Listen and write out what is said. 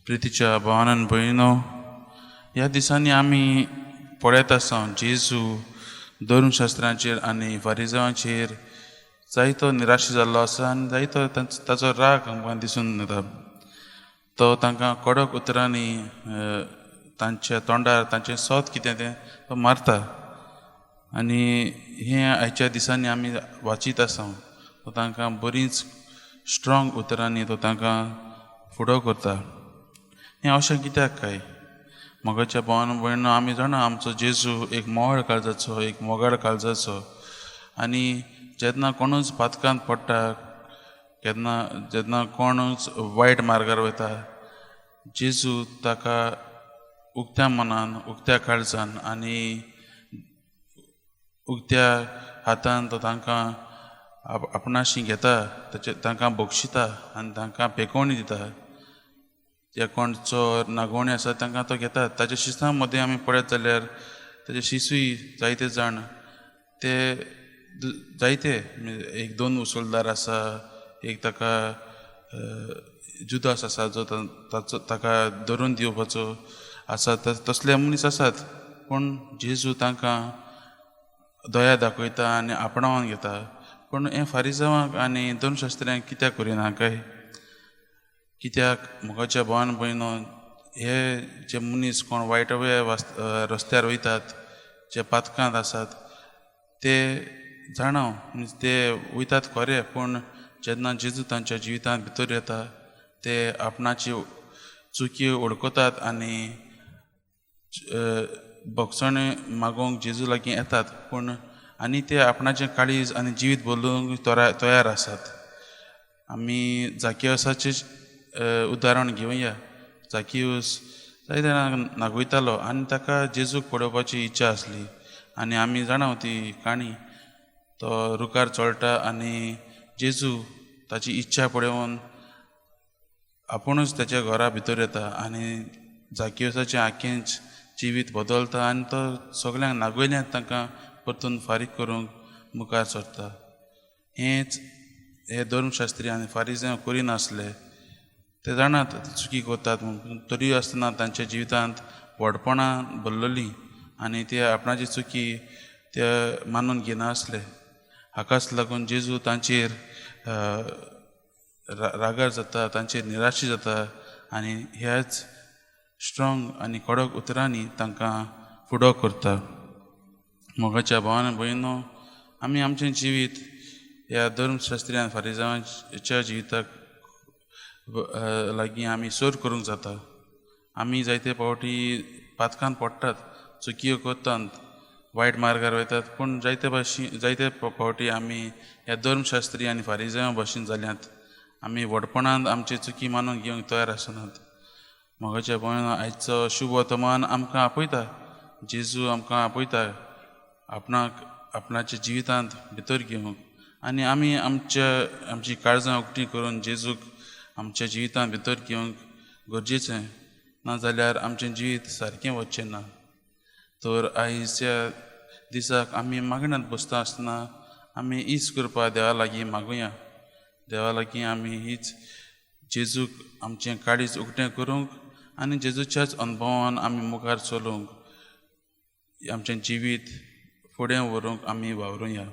प्रितीच्या भावान भयणो, ह्या दिसांनी आमी पळयत आसा जेजू धर्मशास्त्रांचेर आनी फारिजांचेर जायतो निराश जाल्लो आसा आनी जायतो ताचो राग आमकां दिसून येता. तो तांकां कडक उतरांनी तांच्या तोंडार तांचें सोत कितें तें तो मारता आनी हें आयच्या दिसांनी आमी वाचीत आसा. तो तांकां बरींच स्ट्रोंग उतरांनी तो तांकां फुडो करता. हें अशें कित्याक काय? मोगाच्या भावान भयणो, आमी जाणा आमचो जेजू एक मोगाळ काळजाचो, एक मोगाळ काळजाचो आनी जेन्ना कोणूच पातकांत पडटा, केन्ना जेन्ना कोणूच वायट मार्गार वता, जेजू ताका उक्त्या मनान, उक्त्या काळजान आनी उक्त्या हातान तो तांकां आपणाशी घेता, ताचे तांकां बक्षिता आनी तांकां पेकोवणी दिता. जे कोण चोर नागोवणी आसा तांकां तो घेता. ताच्या शिसां मदें आमी पळयत जाल्यार ताचे शिसूय जायते जाण ते जायते एक दोन उसुलदार आसा, एक ताका जुदास आसा जो ताचो ताका धरून दिवपाचो आसा, तसले मनीस आसात. पूण जेजू तांकां दया दाखयता आनी आपणावन घेता. पूण हें फारिजांवांक आनी धर्मशास्त्र्यांक कित्याक करिना काय? कित्याक मोगाच्या भावान भयणो, हे जे मनीस कोण वायट वे रस्त्यार वयतात, जे पातकांत आसात, ते जाणा ते वयतात खरे, पूण जेन्ना जेजू तांच्या जिवितांत भितर येता ते आपणाची चुकी वळखतात आनी भोगसणे मागोवंक जेजू लागीं येतात. पूण आनी ते आपणाचें काळीज आनी जिवीत बदलूंक तयार आसात. आमी जाकिवसाचें उदाहरण घेवया. जाकिवस जायते जाणांक नागयतालो आनी ताका जेजूक पळोवपाची इच्छा आसली आनी आमी जाणा ती काणी. तो रुखार चोळटा आनी जेजू ताची इच्छा पळोवन आपुणूच ताच्या घरा भितर येता आनी जाकिवसाचें आख्खेंच जिवीत बदलता आनी तो सगल्यांक नागयल्यान तांकां परतून फारीक करूंक मुखार सरता. हेंच हे धर्मशास्त्री आनी फारीजांव करिनासले. ते जाणात चुकी करतात म्हूण, तरी आसतना तांच्या जिवितांत व्हडपणां भरलेलीं आनी ते आपणाची चुकी ते मानून घेनासले. हाकाच लागून जेजू तांचेर रागार जाता, तांचेर निराशी जाता आनी ह्याच स्ट्रोंग आनी कडक उतरांनी तांकां फुडो करता. मोगाच्या भावान भयणो, आमी आमचें जिवीत ह्या धर्मशास्त्री आनी फारिजांच्या जिविताक लागीं आमी सोर करूंक जाता. आमी जायते फावटी पातकान पडटात, चुकयो करतात, वायट मार्गार वयतात, पूण जायते फावटी आमी ह्या धर्मशास्त्री आनी फारिजां भशेन जाल्यात. आमी व्हडपणान आमची चुकी मानून घेवंक तयार आसनात. मोगाच्या भयणो, आयचो शुभ वर्तमान आमकां आपयता, जेजू आमकां आपयता आपणाक आपणाच्या जिवितांत भितर घेवंक आनी आमी आमची काळजां उक्ती करून जेजूक आमच्या जिवितांत भितर घेवंक गरजेचें, नाजाल्यार आमचें जिवीत सारकें वचचें ना. तर आयच्या दिसाक आमी मागण्यांत बसता आसतना आमी हीच कृपा देवा लागीं मागुया. देवा लागीं आमी हीच जेजूक आमचें काळीज उक्तें करूंक आनी जेजूच्याच अनुभवान आमी मुखार चलूंक, आमचें जिवीत फुडें व्हरूंक आमी वावरुया.